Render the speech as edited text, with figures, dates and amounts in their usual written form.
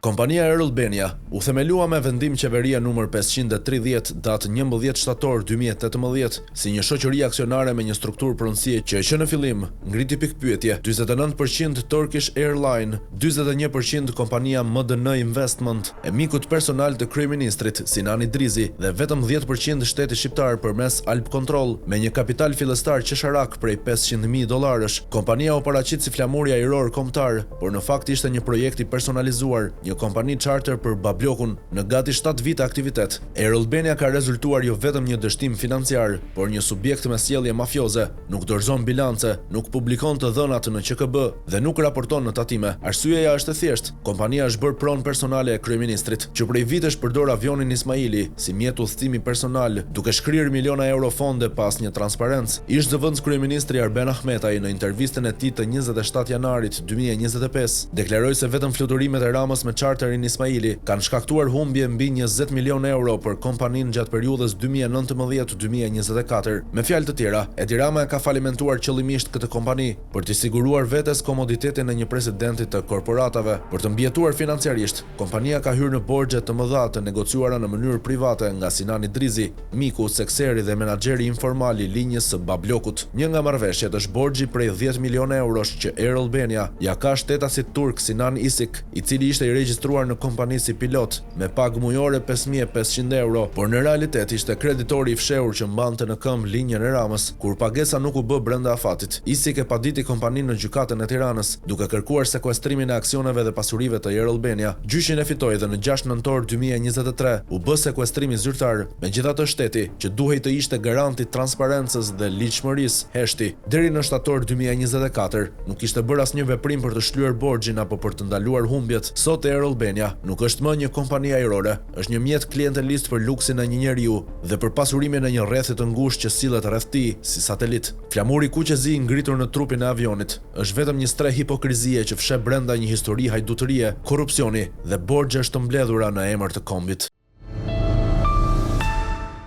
Kompania Air Albania u themelua me vendim qeverie numër 530, datë 11 shtator 2018, si një shoqëri aksionare me një strukturë pronësie që që në fillim ngriti pikëpyetje, 49% Turkish Airline, 41% kompania MDN Investment, e mikut personal të kryeministrit, Sinan Idrizi, dhe vetëm 10% shteti shqiptar përmes Albcontrol, me një kapital fillestar qesharak prej 500.000 dollarësh. Kompania u paraqit si flamuri ajror kombëtar, por në fakt ishte një projekt i personalizuar, një kompani charter për Bablokun. Në gati 7 vite aktivitet, Air Albania ka rezultuar jo vetëm një dështim financiar, por një subjekt me sjellje mafioze, nuk dorëzon bilance, nuk publikon të dhënat në QKB dhe nuk raporton në tatime. Arsyeja është e thjeshtë, kompania është bërë pronë personale e kryeministrit, që prej vitesh përdor avionin Ismaili si mjet udhëtimi personal, duke shkrirë miliona euro fonde pa asnjë transparencë. Ish zëvendës kryeministri Arben Ahmetaj në intervistën e tij të 27 janarit 2025 deklaroi se vetëm fluturimet e Ramës me charterin Ismaili kanë shkaktuar humbje mbi 20 milion euro për kompaninë gjatë periudhës 2019-2024. Me fjalë të tjera, Edi Rama e ka falimentuar qëllimisht këtë kompani për t'i siguruar vetes komoditetin e një presidenti të korporatave. Për të mbijetuar financiarisht, kompania ka hyrë në borxhe të mëdha të negociuara në mënyrë private nga Sinan Idrizi, miku, sekseri dhe menaxheri informal i linjës së Bablokut. Një nga marrëveshjet është borxhi prej 10 milionë eurosh që Air Albania ja ka shtetasit turk Sinan Isik, i cili ishte i regjistruar në kompani si pilot, me pagë mujore 5500 euro, por në realitet ishte kreditori i fshehur që mbante në këmbë linjën e Ramës, kur pagesa nuk u bë brenda afatit. Isik e paditi kompaninë në gjykatën e Tiranës, duke kërkuar sekuestrimin e aksioneve dhe pasurive të Air Albania. Gjyqin e fitoi dhe në 6 nëntor 2023 u bë sekuestrimi zyrtar. Megjithatë shteti, që duhej të ishte garanti transparencës dhe ligjshmërisë, heshti. Deri në shtator 2024, nuk kishte bërë asnjë veprim për të shlyer borxhin apo për të ndaluar humbjet. Sot Air Albania nuk është më një kompani ajrore, është një mjet klientelist për luksin e një njeriu dhe për pasurimin e një rrethi të ngushtë që sillet rreth tij si satelit. Flamuri kuqezi i ngritur në trupin e avionit është vetëm një strehë hipokrizie që fsheh brenda një histori hajdutërie, korrupsioni dhe borxhesh të mbledhura në emër të kombit.